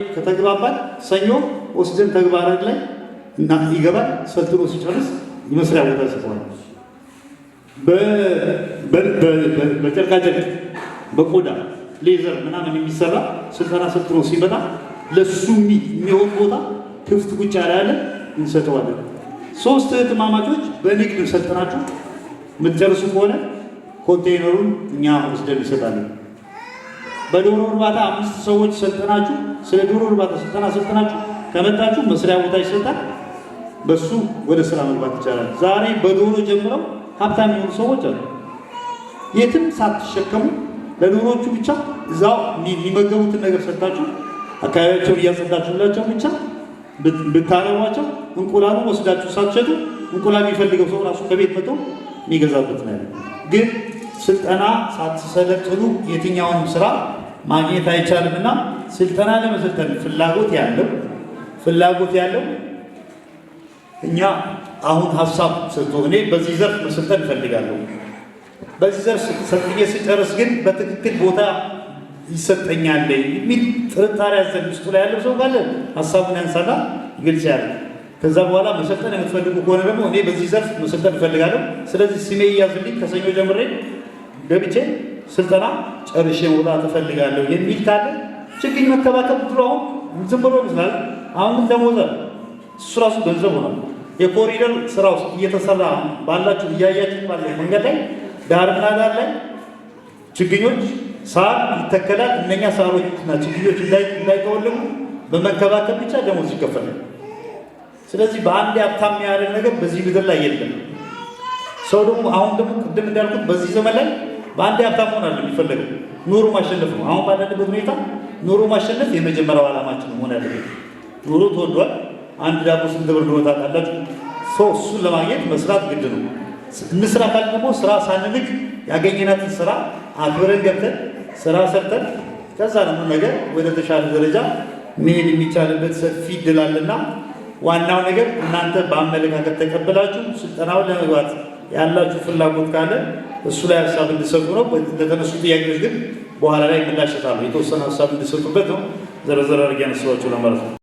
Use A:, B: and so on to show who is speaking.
A: ከተግባባን ሰኞ ወስደን ተግባራት ላይ እና ይገባል። ሰልጥኖ ሲጨርስ የመስሪያ ቦታ ይሰጠዋል። በጨርቃጨርቅ፣ በቆዳ፣ leather ምናምን የሚሰራ ስልጠና ሰልጥኖ ሲመጣ ለሱ የሚሆን ቦታ ክፍት ቁጭ ያለ እንሰጠዋለን። ሶስት እህትማማቾች በንግድ ሰልጥናችሁ የምትጨርሱ ከሆነ ኮንቴይነሩን እኛ ወስደን እንሰጣለን። በዶሮ እርባታ አምስት ሰዎች ሰልጥናችሁ፣ ስለ ዶሮ እርባታ ስልጠና ሰልጥናችሁ ከመጣችሁ መስሪያ ቦታ ይሰጣል። በሱ ወደ ስራ መግባት ይቻላል። ዛሬ በዶሮ ጀምረው ሀብታም የሆኑ ሰዎች አሉ። የትም ሳትሸከሙ ለዶሮዎቹ ብቻ እዛው የሚመገቡትን ነገር ሰጥታችሁ፣ አካባቢያቸውን እያጸዳችሁላቸው ብቻ ብታረቧቸው፣ እንቁላሉን ወስዳችሁ ሳትሸጡ እንቁላል የሚፈልገው ሰው ራሱ ከቤት መጥቶ የሚገዛበት ነው ያለው። ግን ስልጠና ሳትሰለጥኑ የትኛውንም ስራ ማግኘት አይቻልም እና ስልጠና ለመሰልጠን ፍላጎት ያለው እኛ አሁን ሀሳብ ሰጥቶ እኔ በዚህ ዘርፍ መሰልጠን እፈልጋለሁ፣ በዚህ ዘርፍ ሰልጥኜ ስጨርስ ግን በትክክል ቦታ ይሰጠኛል የሚል ጥርጣሬ ያዘል ውስጡ ላይ ያለው ሰው ካለ ሀሳቡን ያንሳና ግልጽ ያለ። ከዛ በኋላ መሰልጠን የምትፈልጉ ከሆነ ደግሞ እኔ በዚህ ዘርፍ መሰልጠን እፈልጋለሁ፣ ስለዚህ ስሜ ይያዝልኝ፣ ከሰኞ ጀምሬ ገብቼ ስልጠና ጨርሼ መውጣት እፈልጋለሁ የሚል ካለ፣ ችግኝ መከባከብ ድሮ አሁን ዝም ብሎ ይመስላል። አሁን ግን ደሞዝ አለ። እሱ ራሱ ገንዘብ ሆኗል። የኮሪደር ስራ ውስጥ እየተሰራ ባላችሁ እያያችሁ ባለው መንገድ ላይ ዳርና ዳር ላይ ችግኞች፣ ሳር ይተከላል። እነኛ ሳሮችና ችግኞች እንዳይጠወልጉ በመንከባከብ ብቻ ደሞዝ ይከፈላል። ስለዚህ በአንድ ሀብታም የሚያደርግ ነገር በዚህ ምድር ላይ የለም። ሰው ደግሞ አሁን ደግሞ ቅድም እንዳልኩት በዚህ ዘመን ላይ በአንድ ሀብታም መሆን አይደለም የሚፈለገው፣ ኑሮ ማሸነፍ ነው። አሁን ባለንበት ሁኔታ ኑሮ ማሸነፍ የመጀመሪያው ዓላማችን መሆን ያለበት። ኑሮ ተወዷል። አንድ ዳቦ ስንት ብር እንደሆነ ታውቃላችሁ። ሰው እሱን ለማግኘት መስራት ግድ ነው። እንስራ ካልን ደግሞ ስራ ሳንንቅ ያገኘናትን ስራ አክብረን ገብተን ስራ ሰርተን ከዛ ደግሞ ነገር ወደ ተሻለ ደረጃ መሄድ የሚቻልበት ሰፊ እድል አለና ዋናው ነገር እናንተ በአመለካከት ተቀብላችሁ ስልጠናውን ለመግባት ያላችሁ ፍላጎት ካለ እሱ ላይ ሀሳብ እንድሰጡ ነው። ለተነሱ ጥያቄዎች ግን በኋላ ላይ ምላሽ እሰጣለሁ። የተወሰነ ሀሳብ እንድሰጡበት ነው ዘረዘር አድርጌ ያነሳኋቸው ለማለት ነው።